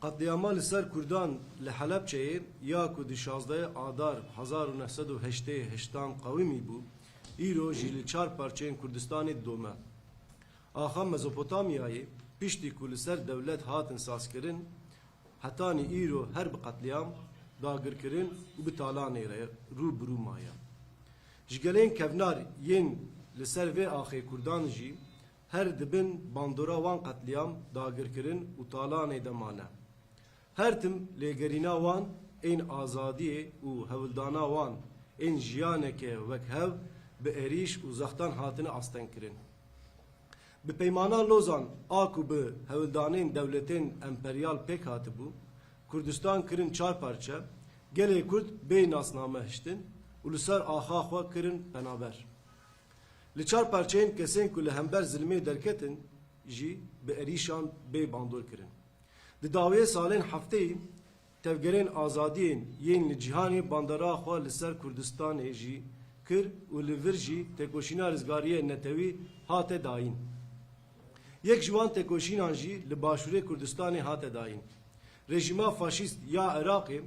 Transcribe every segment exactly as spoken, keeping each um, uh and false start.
Qetlîama li ser Kurdan li Helebçeyê ya ku di şazdehê Adar hezar û neh sed û heştê heştan qewimî bû, îro jî li çar parçeyên Kurdistanê didome. Axa Mezopotamyayê piştî ku li ser dewlet hatin sazkirin, hetanî îro her bi qetlîam, dagirkirin û bi talanê re rû bi rû maye. Ji gelên kevnar yên li ser vê axê Kurdan jî her di bin bandora wan qetlîam, dagirkirin û talanê de mane. Her tim lêgerîna wan ên azadiyê û hewldana wan ên jiyaneke wekhev bi êrîş û zextan hatine astengkirin. Bi Peymana Lozan a ku bi hewldanên dewletên emperyal pêk hatibû, Kurdistan kirin çar parçe, gelê Kurd bê nasname hiştin û li ser axa xwe kirin penaber. Li çar parçeyên kesên ku li hember zilmê derketin jî bi êrîşan bê bandor kirin. Di dawiyê salên hefteyî tevgerên azadiyên yên li cîhanê bandora xwe li ser Kurdistanê jî kir û li vir jî têkoşîna rizgariyê netewî hate dayîn. Yek ji wan têkoşînan jî li başûrê Kurdistanê hate dayîn. Rejîma faşîst ya Iraqê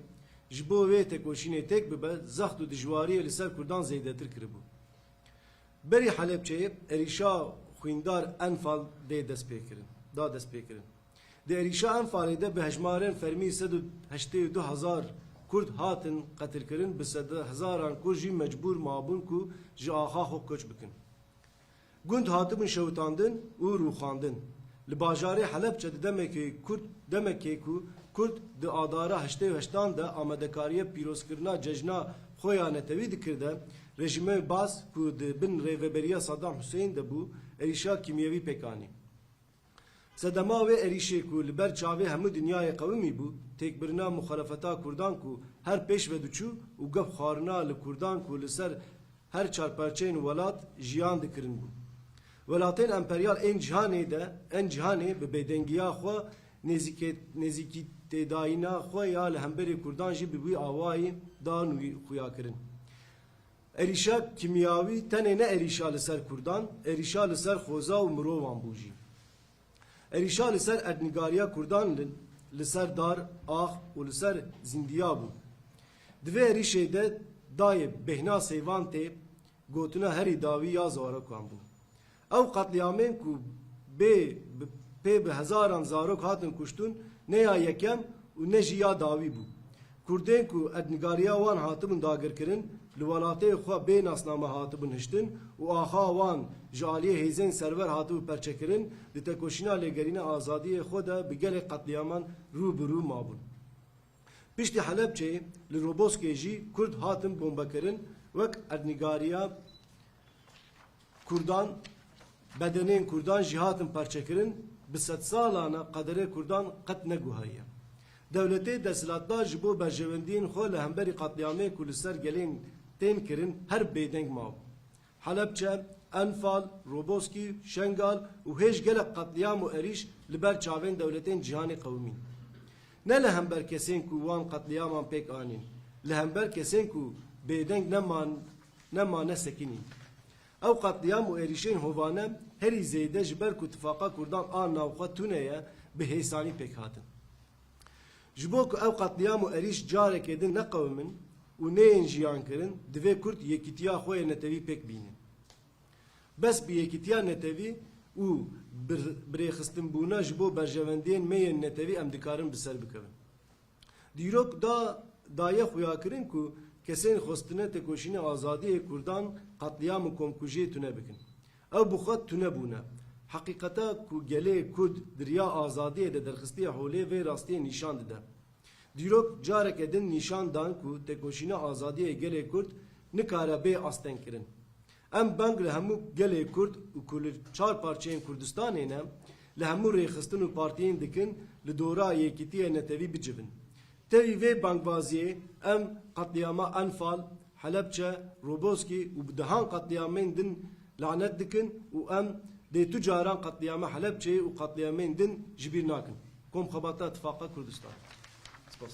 ji bo wê têkoşînê têk bibe, zext û dijwariyê li ser Kurdan zêdetir kiribû. Berî Helebçeyê êrîşa xwîndar Enfal dê destpêkirin, da destpêkirin. Di êrîşa Enfalê de bi hejmarên fermî sed û heştê û du hezar Kurd hatin qetilkirin, bi sed hezaran Kurd jî mecbûr mabûn ku ji axa xwe koç bikin. Gund hatibûn şewitandin û rûxandin. Li bajarê Helebçe di demekê Kurd, demekê ku Kurd di Adara heştê û heştan de amadekariya pîrozkirina cejna xwe ya netewî dikir de, rejîmê Baas ku di bin rêveberiya Saddam Huseyîn de bû, êrîşa kîmyewî pêk anî. Sedema wê êrîşê ku li ber çavê hemû dinyayê qewimî bû, têkbirina muxalefeta Kurdan ku her pêş ve diçû û gef xwarina li Kurdan ku li ser her çar parçeyên welat jiyan dikirin bû. Welatên emperyal ên cîhanê de, ên cîhanê bi bêdengiya xwe nêzîkê-, nêzîkîtêdayîna xwe ya li hemberî Kurdan jî bi wî awayî dan wî xuya kirin. Êrîşa kîmyawî tenê ne êrîşa li ser Kurdan, êrîşa li ser xoza û mirovan bû jî. Êrîşa li ser erdnîgariya Kurdan li, li ser dar, ax û li ser zîndiya bû. Di vê êrîşê de dayê bêhna seyvan tê, gotina herî dawî ya zarokan bû. Ew qetlîamên ku bê bi, pê bi hezaran zarok hatin kuştin, ne ya yekem û ne jî ya dawî bû. Kurdên ku erdnîgariya wan hatibûn dagirkirin, li welatê xwe bê nasname hatibûn hiştin û axa wan ji aliyê hêzên serwer hatibû perçekirin, di tekoşîna lêgerîna azadiyê xwe de bi gelek qetlîaman rû bi rû mabûn. Piştî Helebçeyê li Roboskê jî Kurd hatin bombekirin, wek erdnîgariya Kurdan, bedenên Kurdan jî hatin parçekirin, bi sedsalana qederê Kurdan qet neguheriye. Dewletê desthilatdar ji bo berjewendiyên xwe li hemberî qetlîamê ku li ser gelên tên kirin her bêdeng mabû. Helebçe, Enfal, Roboskî, Şengal û hêj gelek qetlîam û êrîş li ber çavên dewletên cîhanê qewimîn. Ne li hember kesên ku wan qetlîaman pêk anîn, li hember kesên ku bêdeng neman, nemane sekinîn. Ew qetlîam û êrîşên hovane herî zêde ji ber ku tifaqa Kurdan a navxwe tune ye, bi hêsanî pêk hatin. Ji bo ku ev qetlîam û êrîş careke din neqewimin û neyên jiyankirin, divê Kurd yekîtiya xwe yê netewî pêk bînin. Bes bi yekîtiya netewî û bi, birêxistinbûna ji bo berjewendiyên me yên netewî em dikarin bi ser bikevin. Dîrok da, daye xuyakirin ku kesên xwestine têkoşîna azadiyê Kurdan qetlîam û komkujiyê tune bikin. Ew bi xwe tune bûne. Heqîqeta ku gelê Kurd di riya azadiyê de derxistiye holê vê rastiyê nîşan dide. Dîrok careke din nîşan dan ku têkoşîna azadiyê gelê Kurd nikare bê astengkirin. Em bang li hemû gelê Kurd û ku li çar parçeyên Kurdistanê ne, li hemû rêxistin û partiyên dikin li dora yekîtiyê netewî bicivin. Tevî vê bangbaziyê em qetlîama Enfal, Helebçe, Roboskî û bi dehan qetlîamên din lanet dikin û em dê tu caran qetlîama Helebçeyê û qetlîamên din ji bîr nakin. Komxebata Tifaqa Kurdistan. Spas.